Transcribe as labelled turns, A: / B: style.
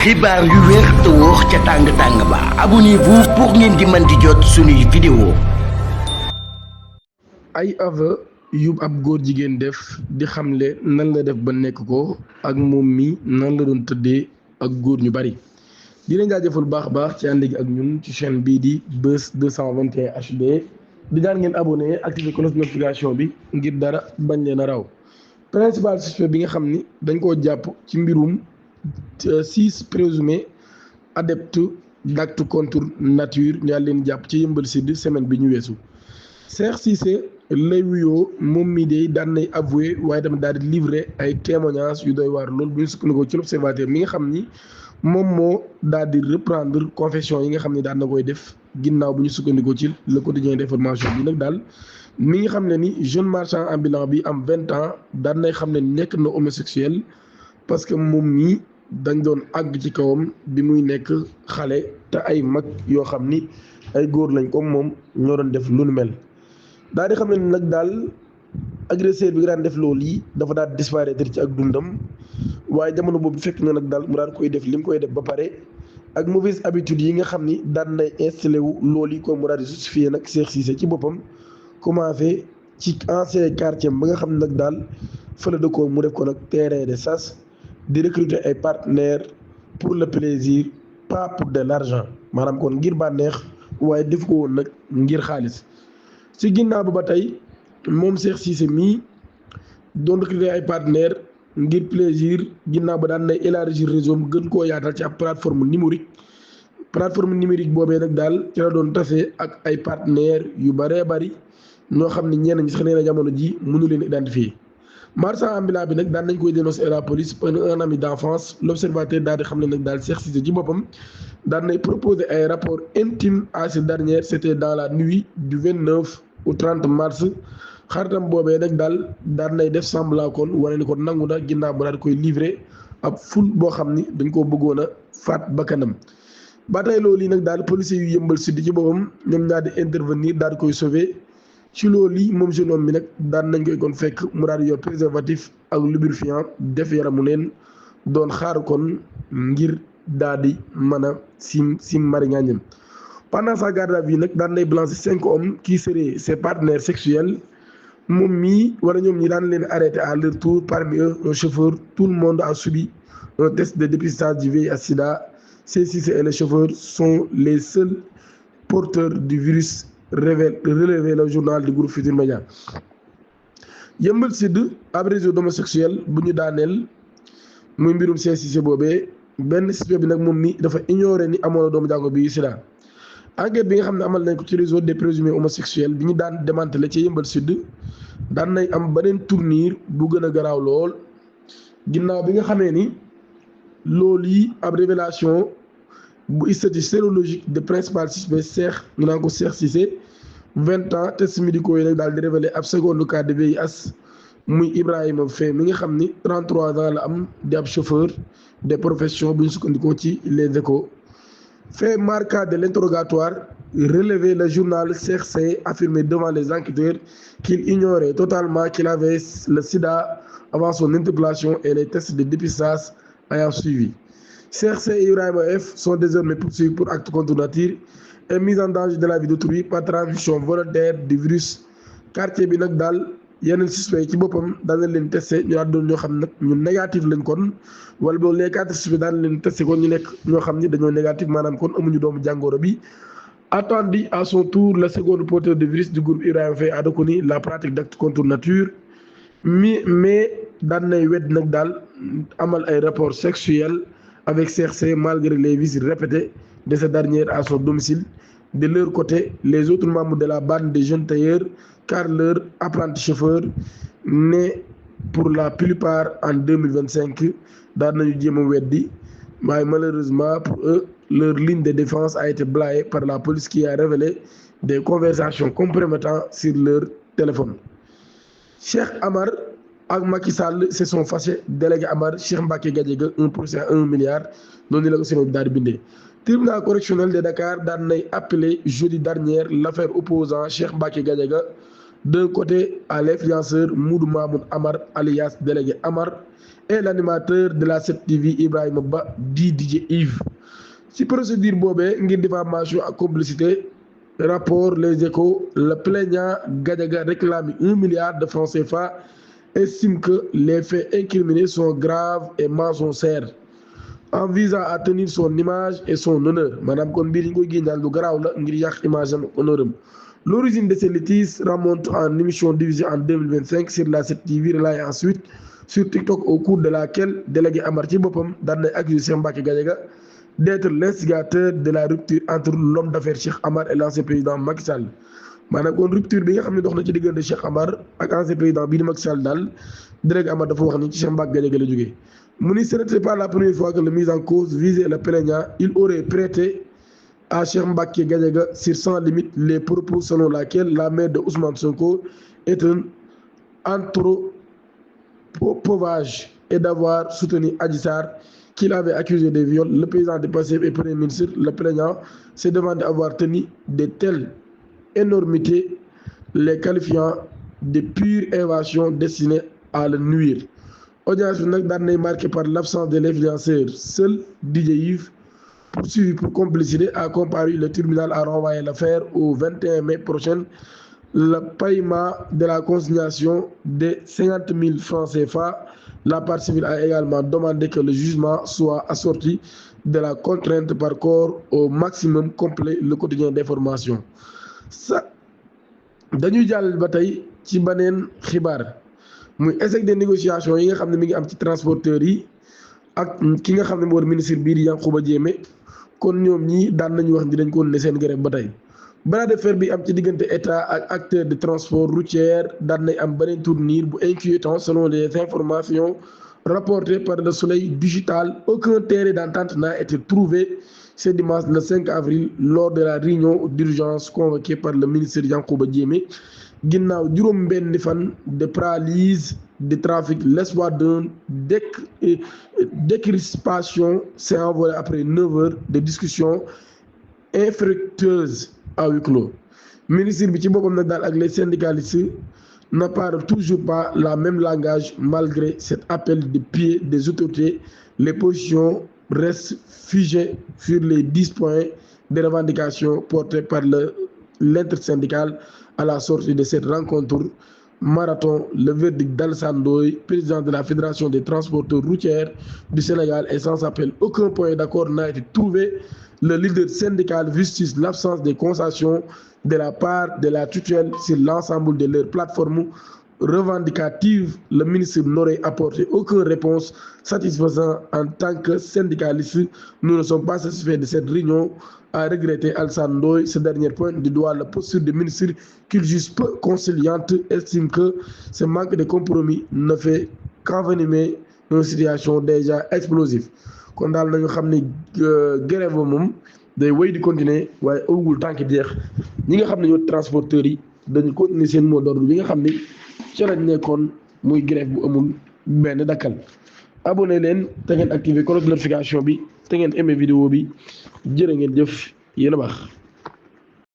A: xibaar yu wér te wóor ca tàng-tàng ba abonnez-vous pour ngeen di mën di jot suñuy vidéo.
B: ay aveu yu ab góor jigéen def di xamle nan la def ba nekk ko ak moom mi nan la doon tëddee ak góor ñu bari di leen jaajëfal baax a baax ci ànd gi ak ñun ci chaîne bii di Buzz 221 HD di daan ngeen abonné activer cloche notification bi ngir dara bañ leen a raw. Principal suspect bi nga xam ni dañ koo jàpp ci mbirum 6 présumés adeptes d'actes contre nature ñaa leen jàpp ci Yeumbeul Sud semaine bi ñu weesu. Cheikh Cissé lay wuyoo moom mii de daan nay avoué waaye tamit daal di livré ay témoignages yu doy waar loolu bu ñu sukkandikoo ci l'Observateur mi nga xam ni moom moo daal di reprendre confession yi nga xam ne daan na koy def ginnaaw bu ñu sukkandikoo ci le quotidien d'information bi nag daal mi ngi xam ne ni jeune marchand ambulant bi am 20 ans daan nay xam ne nekk na homosexuel parce que moom mii dañ doon àgg ci kawam bi muy nekk xale te ay mag yoo xam ni ay góor lañ comme moom ñoo doon def lu nu mel. daal di xam ne nag daal agresseur bi nga daan def loolu yi dafa daal disparaître ci ak dundam waaye jamono boobu fekk na nag daal mu daan koy def li mu koy def ba pare ak mauvaise habitude yi nga xam ni daan nay installé wu loolu yi ko mu daal di justifié nag Cheikh Cissé ci boppam commencé ci ancien quartier ba nga xam ne nag daal fële dëkkoo mu def ko nag terrain de chasse di recruter ay partenaires pour le plaisir pas pour de l'argent maanaam kon ngir bànneex waaye def ko woon nag ngir xaalis. ci ginnaaw ba tey moom Cheikh Cissé mii doon recruter ay partenaires ngir plaisir ginnaaw ba daan nay élargir réseau am gën koo yaatal ci ab plateforme numérique boobee nag daal ci la doon tase ak ay partenaires yu bëree bëri ñoo xam ne ñenn ñi sax nee na jamono ji mënu leen identifier. marchand ambulant bi nag daan nañ koy dénoncer à la police par un ami d'enfance l'Observateur daal di xam ne nag daal Cheikh Cissé ci boppam daan nay proposer ay rapports intimes à ce dernier c'était dans la nuit du 29 au 30 mars xaritam boobee nag daal daan nay def semblant kon wane ni ko nangu na ginnaaw ba daal di koy livrer ab ful boo xam ni dañ koo bëggoon a faat bakkanam. ba tey loolu yi nag daal policiers yu Yeumbeul Sud ci boppam ñoom ñaar di intervenir daal di koy sauver ci loolu yi moom jeune homme bi nag daan nañ koy kon fekk mu daal di yor préservatif ak lubrifiant def yaramu neen doon xaar kon ngir daal di mën a sim mariñaañam. Pendant sa garde à vue nag daan nay blanchir 5 hommes qui seraient ses partenaires sexuels moom mii wala ñoom ñi daan leen arrêté à leur tour parmi eux un chauffeur. Tout le monde a subi un test de dépistage du VIH/SIDA. Cheikh Cissé et le chauffeur sont les seuls porteurs du virus relevé le journal du groupe Futurs Médias. Yeumbeul Sud ab réseau d'homosexuels bu ñu daaneel muy mbirum Cheikh Cissé boobee benn suspect bi nag moom mi dafa ignoré ni amoon na doomu jàngoro bi sida. enquête bi nga xam ne amal nañ ko ci réseau des présumés homosexuels bi ñu daan démantelé ci Yeumbeul Sud daan nañ am beneen tournure bu gën a garaaw lool ginnaaw bi nga xamee ni loolu yi ab révélation bu statut sérologique de principal suspect Cheikh ñu naan ko Cheikh Cissé 20 ans tests médicaux yi nag daal di révélé ab second cas de VIH muy Ibrahima Faye mi nga xam ni 33 ans la am di ab chauffeur de profession bu ñu sukkandikoo ci Les Échos. Fait marquant de l'interrogatoire relevé le journal Cheikh Cissé affirmé devant les enquêteurs qu'il ignorait totalement qu'il avait le sida avant son interpellation et les tests de dépistage ayant suivi. Cheikh Cissé et Ibrahima F sont désormais poursuivis pour acte contre nature et mise en danger de la vie d'autrui par transmission volontaire du virus. Quartier bi nag daal yeneen suspect ci boppam daan leen testé ñu daan doon ñoo xam nag ñu négatif lañ kon wala boog les 4 suspects daan leen testé kon ñu nekk ñoo xam ni dañoo négatif maanaam kon amuñu doomu jàngoro bi. Attendu à son tour le second porteur de virus du groupe Ibrahima Faye a reconnu la pratique d'actes contre nature mais daan nay wedd nag daal amal ay rapports sexuels avec Cheikh Cissé malgré les visites répétées de ce dernier à son domicile. De leur côté, les autres membres de la bande de jeunes tailleurs, car leur apprenti chauffeur, né pour la plupart en 2025, daan nañu jéem a weddi waaye malheureusement pour eux leur ligne de défense a été blayée par la police qui a révélé des conversations compromettantes sur leur téléphone. Cheikh Amar ak Macky Sall se sont fâchés délégué Amar Cheikh Mbacké Gadiaga 1% à 1 milliard noonu la ko seen daal di bindee. Tribunal correctionnel de Dakar daan nay appelé jeudi dernier l'affaire opposant Cheikh Mbacké Gadiaga D'un côté, à l'influenceur Moudou Mamoun Amar, alias délégué Amar, et l'animateur de la 7TV Ibrahima Ba, dit DJ Yves. Si procédure boobee ngir diffamation ak complicité, rapport Les Échos, le plaignant Gadiaga réclame 1 milliard de francs CFA, estime que les faits incriminés sont graves et mensongers en visant à tenir son image et son honneur. Maanaam kon mbir yi ñu koy génneel lu garaaw la ngir yàq image am honneur am. L'origine de ces litiges remonte à une émission diffusée en 2025 sur la 7TV, relayée ensuite sur TikTok, au cours de laquelle délégué Amar ci boppam daan nay accusé Cheikh Mbacké Gadiaga d'être l'instigateur de la rupture entre l'homme d'affaires Cheikh Amar et l'ancien président Macky Sall. Maanaam kon rupture bi nga xam ne dox na ci diggante Cheikh Amar ak ancien président bii di Macky Sall daal délégué Amar dafa wax ni ci Cheikh Mbacké Gadiaga la jógee. mu ni ce n'était pas la première fois que le mis en cause visait le plaignant. Il aurait prêté à Cheikh Mbacké Gadiaga sur sans limite les propos selon laquelle la mère de Ousmane Sonko est un anthropophage et d'avoir soutenu Adji Sarr qu'il avait accusé de viol. Le président du PASTEF et premier ministre, le plaignant, s'est demandé avoir tenu de telles énormités, les qualifiant de pure invasion destinée à le nuire. Audience bi nag daan nay marqué par l'absence de l'influenceur. Seul DJ Yves, poursuivi pour complicité, a comparu. Le tribunal a renvoyé l'affaire au 21 mai prochain. Le paiement de la consignation de 50 000 francs CFA. La partie civile a également demandé que le jugement soit assorti de la contrainte par corps au maximum complet. Le quotidien d'information. Dañuy jàll ba tey ci beneen xibaar muy échec des négociations yi nga xam ne mi ngi am ci transporteurs yi ak ki nga xam ne moo ministre bii di Yankhoba Diémé. kon ñoom ñii daan nañu wax ni dañ ko ne seen grève ba tey. bras de fer bi am ci diggante état ak acteur de transport routier daan nañ am beneen tournure bu inquiétant selon les informations rapportées par le Soleil digital. Aucun terrain d'entente n'a été trouvé ce dimanche le 5 avril lors de la réunion d'urgence convoquée par le ministre Yankhoba Diémé. ginnaaw juróom-benni fan de paralyse de trafic, l'espoir d'une décrispation s'est envolé après 9 heures de discussion infructueuse à huis clos. Ministre bi ci boppam nag daal ak les syndicalistes ne parlent toujours pas la même langage malgré cet appel de pied des autorités. Les positions restent figées sur les 10 points de revendication portés par l'intersyndicale à la sortie de cette rencontre marathon. Le verdict d'Alassane Ndoye, président de la Fédération des transporteurs routiers du Sénégal, est sans appel. Aucun point d'accord n'a été trouvé. Le leader syndical justice l'absence de concessions de la part de la tutelle sur l'ensemble de leurs plateformes revendicatives. Le ministre n'aurait apporté aucune réponse satisfaisante. En tant que syndicaliste, nous ne sommes pas satisfaits de cette réunion, a regretté Alassane Ndoye. Ce dernier point du doigt la posture du ministre qu'il juge peu conciliante, estime que ce manque de compromis ne fait qu'envenimer une situation déjà explosive. kon daal nañu xam ni grève moom day wéy di continuer waaye awugul tànk jeex. ñi nga xam ne ñoo transporteurs yi dañu continuer seen mot d'ordre bi nga xam ni ci lañ nekkoon muy grève bu amul benn dakkal. abonné leen te ngeen activer cloche de notification bi te ngeen aimé vidéo bi jërë ngeen jëf yéen a baax.